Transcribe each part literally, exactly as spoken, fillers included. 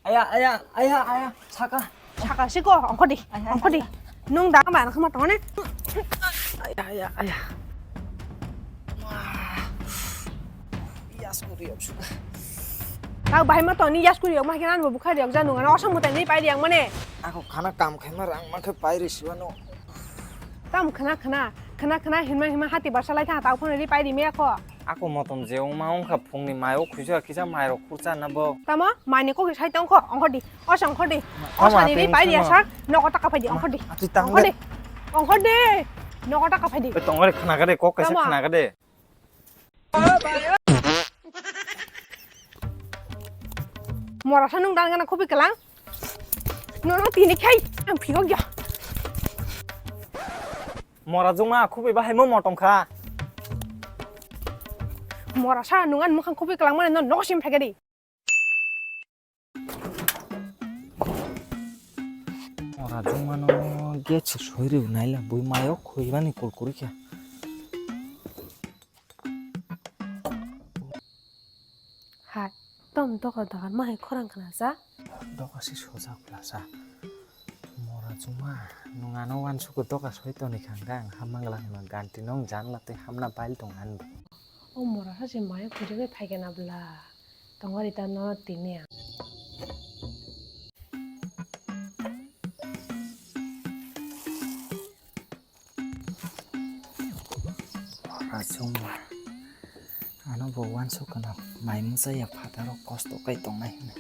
Aya, aya, aya, aya, saka. Saka siko, ongkho di, Aya, ongkho di. aya. Nung da ma khama tongone. Aya, aya, aya. Wah. Yas kuri yok suka. Tau bahai ma toni yas kuri yok ma khe nan bo bukhari yok janu ngana osam mutai ni pai di ang mane. Ako khana kam khaima rang ma khe pai ri siwano. Tam khana khana, khana khana hinma hinma hati barsa lai tha tau phone ri pai di me kho. Ako motom je wngma wngkha phungni mai o khuisa kisa mai rok khurcha na bo. Tamo mai ni kok sai tong kho ongkho di. O song kho di. O Tamo sani ri ateng pai di sano. Asa nogo taka phai di ongkho di. Ati tang Ongkho de. Di. Ongkho di. Nogo taka phai di. Oi tong ore khana gade kok kaisa Tamo. Khana gade. Mora sa nung dan gana khubi kelang. Nono tini khai ang phigok ya. Mora jungma khubi bahai mo motom kha. Mora sa nung an mukhang khubi kelang mane no nogo sim phai gadi. Ora jumano gate se soi rw naila bui mayo khoi bani kol kori kha. Hai, tom doka dokan ma hai khorang khna sa? Doka se soja khla sa. Mora juma, nung ano wansugo doka soi toni kha ang hamma gala hima ganti nong janla tei hamna bail tong ani. O mora sa se mayo khoi rw phai khe na bla. Tongori ta no tini ang. Mora juma. Ano bo wansuk kana mai musa ya phataro kosto kai tongnai hwnwi.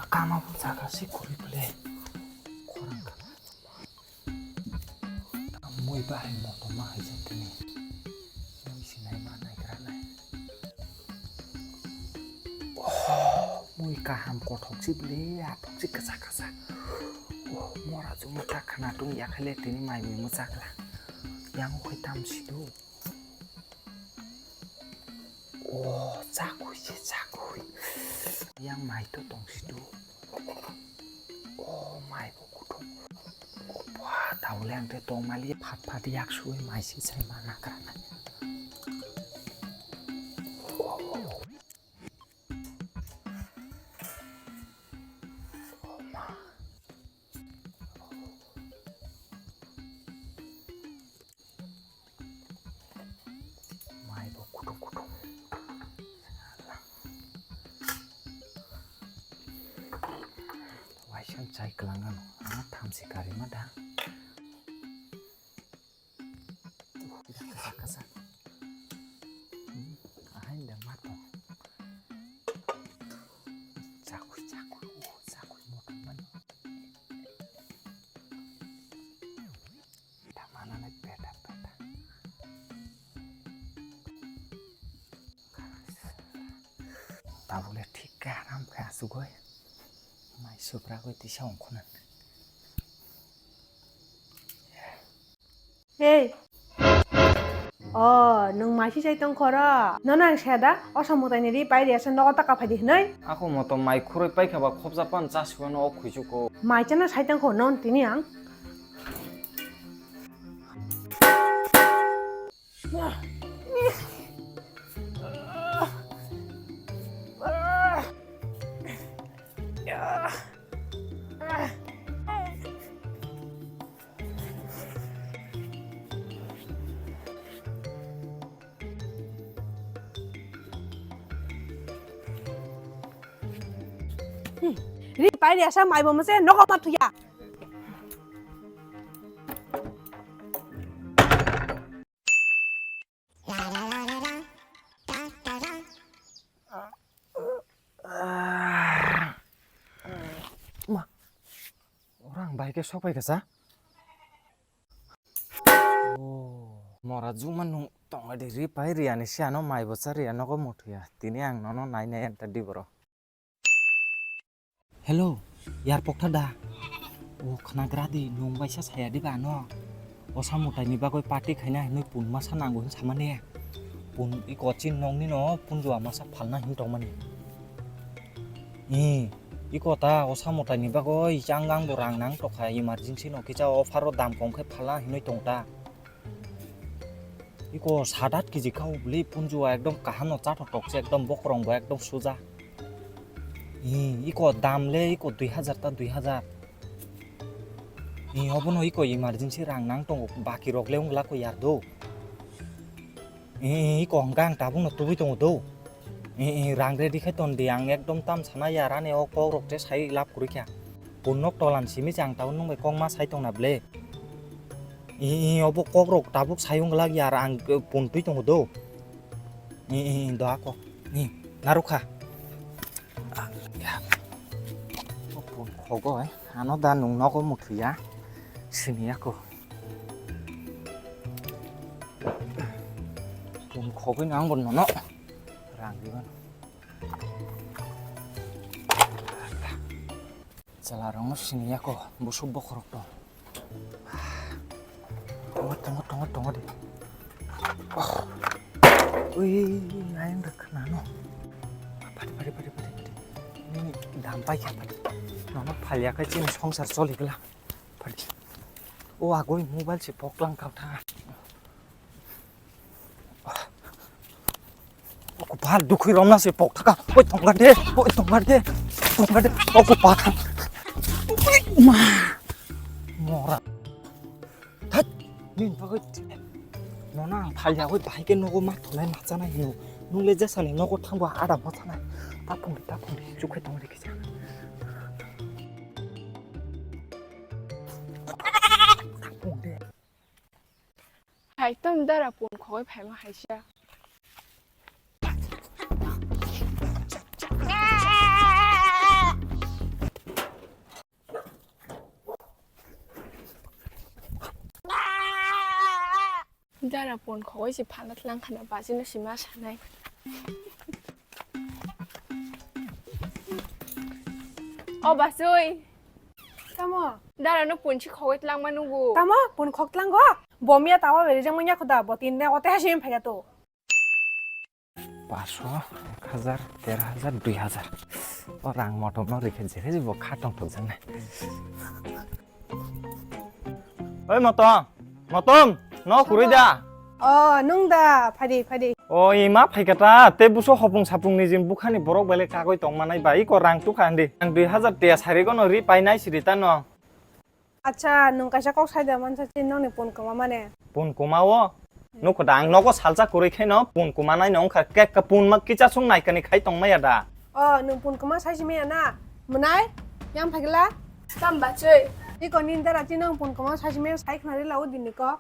Kama bo jaga se kuri bwle. Khorang kama. Mui bahai motom ma hai jat tini. Mui sinai ma nai gra nai. Oh, mui kaham kothok si bwle, athok si kwchak kwchak. Oh, mora juma ta khwna tung ya khaile tini mai mui mwchak la. Yang ukhai tam si do. Oh, chakhui se chakhui. Yang mai to tong si do. Oh, mai bo kutung. Wah, taule ang te tong mali phat phat yak sui mai si sai ma na kra na. Mai bo kutung kutung. Waisang chai kwlangano. Ano thamsi karima da. Kasa, kasa. Hmm, ahain da mato. Chakui, chakui, oh, chakui motom mano. Tamana na peta, peta. Tabule thik khe aram khe asugoi. Mai supragoi tisa ongkhona. Hey. Oh, nung mai si sai tong khoro. Nono ang seda, o samung taini ri pai ri asa nogo taka phai di hinoi. Ako motom mai khuroi pai kha ba khopja pan cha suano o khuichuko. Mai chana sai tong kho non tini ang. Ri pai ri asa mai bo mase nogo ma thuya. Ma, orang bai ke sok pai kasa. Oh, mora juma nung tong di ri pai ri ani si ano mai bo cha ri ano ko mothuya. Tini ang nono nai nai anta di boro. Hello, yar pokta da. O khnagra di, nung baisa saya di ba ano. O samung taini bagoi party khaina hinwi pun masa nango hin samani. Pun iko chin nong nino punjua masa phalna hin tongmani. Ee, iko ta o samung taini bagoi chang gang bo rang nang tokha emergency no kicha offer o dam kong khe phalna hinwi tong ta. Iko sat at kg kha o bwlwi punjua ekdom kaham no chathok tok se ekdom bokrong bo ekdom suja. Ih, iko dam le iko dui hajar ta dui hajar. Ih, obono iko emergency rang nang tongo, baki rok le wng glak ko yar do. Ih, ih, iko hwnkha ang tabuk no tubui tongo do. Ih, ih, rang ready khai ton di, ang ekdom tam sana yar ani o kok rok te sai lab kwrwi kha. Pun nok tolan simi se ang tabuk nwng bai kok ma sai tong na ble. Ih, ih, obo kok rok tabuk sai wng glak yar ang, eh, pun twi tongo do. Ih, ih, ih, do ako. Ih, narwk kha. Ah, ya. O pun khogo, eh. Ano da nung nogo muthwi ya. Sini ako. Pun khogwi no ang bo nono. Rang di mano. Chwla rokno sini yako, busuk bokhorok tong. Tongo, tongo, tongo, tongo de. Oh. Ui, ayang da khnano. Phadi, phadi, phadi, phadi, phadi. Nini dam pai kha phadi. Nono phalya khai chini songsar choli gla. Phadi. O agoi mobile se poklang kau tha. O kopal, dukhui romna se pok thaka. Oi, tonggar de, oi, tonggar de, tonggar de. O kopal. Ma. Mora. Thak. Nin bagoi. Nono ang phalya oi bahai ke nogo ma thonai ma chanai hino. Nung le jasani nogo thangbo ada ma chanai. Ta phung, ta phung, chukhe tong de kisa. Ta phung de. Hai tong dara pun khogoi phaima haisa. Dara pun khogoi si phala tlang khana bajino sima sanai. O basui. Tamo? Dara no punchi khogoi tlangma nugo. Tamo? Pun khok tlango? Bomya tawa beri jang manya khoda, bo tin ne ote hasim phaya to. Paso, ek hajar, ter hajar, dui hajar. O rang motom no rikhe jere bo kha tong thok jang nai. Oi motom, motom, no kurui da. O, nung da, phadi, phadi. O, ima phaikha ta, te buso hopung sapung ni jin bukhani borok bele kagoi tong manai ba, iko rang tukha handi. Ang dui hajar tia sari gono ri painai siri ta no. Acha, nung kaisa kok sai da mansa chin nong ni pun koma mane. Pun koma o? Nukho da ang nogo salsa kurui khe no pun koma nai no wngkha kek ka pun ma kicha sung nai kani khai tong maya da. O, nung pun koma sai si maya na? Mwnai? Yang phagla? Tam bachoi. Iko nin dara chin nong pun koma sai si maya sai khna ri lau din ni ko.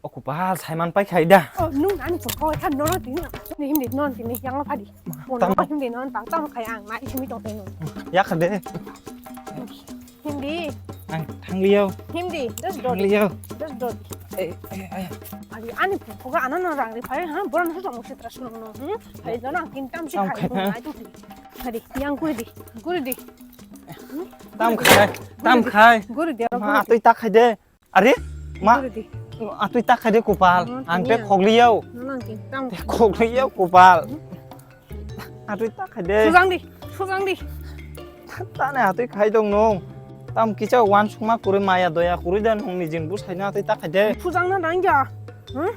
O kopal, saiman pai khai da. O, nung ani phone call khan nono tini. Ni himdi non tini yang phadi. Mo tam- no himdi non tang tam khai ang na isimi tong tong. Ya kha de. Himdi. Ang thang liyo. Himdi, just dot. Thang liyo. Just dot. Eh, eh, eh. Phadi ani phone call ano no rang ri phai ha, boran ha tong sitra sunung no. Hmm? Phadi no nang tin tam si khai khai na tu. Phadi yang kuri di. Kuri di. Tam khai, tam khai. Guri di. Ma atui ta khai de. Are, ma, atui ta khai de kopal. Ang te khogli yau. Te khogli yau kopal. Atui ta khai de. Sujang di, sujang di. Tane atui khai dong nung. Tam kicha wan sukma kuri maya doya kuri da nung ni jin bu sai na atui ta khai de. Sujang na nang ya. Hmm?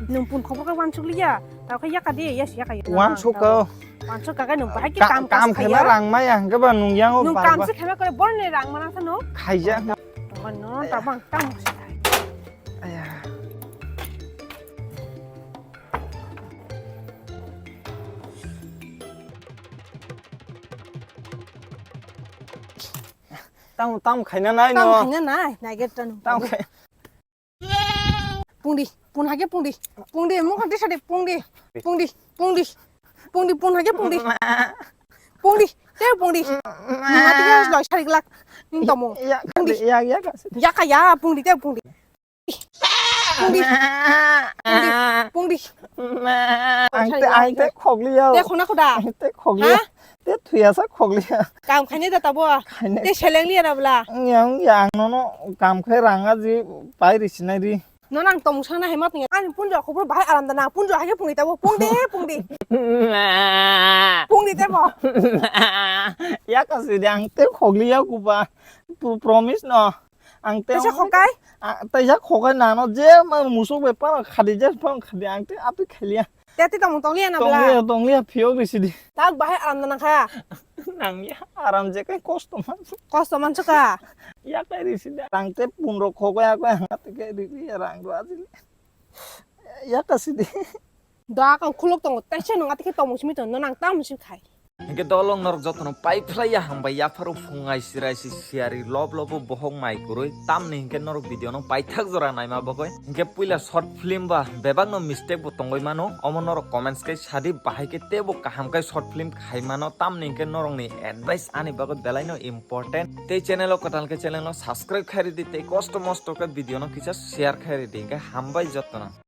Nung pun khobor ka wan sukli ya. Ta kha ya ka de, ya si ya ka ya. Wan suk ka. Wan suk ka ka nung bahai ki kam kam khema rang maya hingke ba nung yang o. Nung kam se khema kore bor ne rang mana sa no. Khaija. Tabang no, tabang, tabang. Aya. Tam, tam khaina nai no. Tam khaina nai, nai get tam. Tam khai. Pungdi, pun hake pungdi. Pungdi, mukha tisa de pungdi. Pungdi, pungdi. Pungdi, pun hake pungdi. Pungdi, te pungdi. Mati ke loi sari glak. Ning tomo. Ya, pungdi. Ya, ya, ya. Ya ka ya, pungdi, te pungdi. Pungdi. Pungdi. Pungdi. Ang te, ang te khogli yau. Te khona khoda. Ang te khogli. Ha? Te thuya sa khogli ya. Kam khaine da tabo. Khaine. Te seleng liya na bla. Yang, yang nono kam khai ranga ji pai ri sinai ri. No nang tong sana hai mat nge. Ani punjo khobor bahai aram da na. Punjo hai pungdi tabo. Pungdi, pungdi. Pungdi tabo. Ya ka si dang te khogli ya kuba. Promise no. Ang te Teisa khokai? Teisa khokai nano je ma musuk bai pano khadi je pano khadi ang te atwi khaliya. Te ati tongmung tongliya na bla? Tongliya, tongliya, phiyok risi di. Tak bahai aram nang kha. Nangya, aram je kai kosto man. Kosto man chaka. Ya kai risi da. Rang te pundro khogo ya kai hanga te kai risi ya rang do ajili. Ya kasi di. Da kang khulok tongo, taisa nung ati khe tongmung simi tongo, nang tamo simi khai. Hingke dolong norok jotono pai phlai ya hambai yapharo phungai sirai si siari lob lobo bohok mai kurui tamni hingke norok video no paithak jora naima bagoi hingke puila short film ba bebak no mistake bo tongoi mano omo norok comments kai sadi bahai ke tebo kaham kai short film khai mano tamni hingke norok ni advice ani bagoi belai no important tei channel o kwtal ke channel no subscribe khai ridi tei kosto mosto ke video no kisa share khai ridi hingke hambai jotono.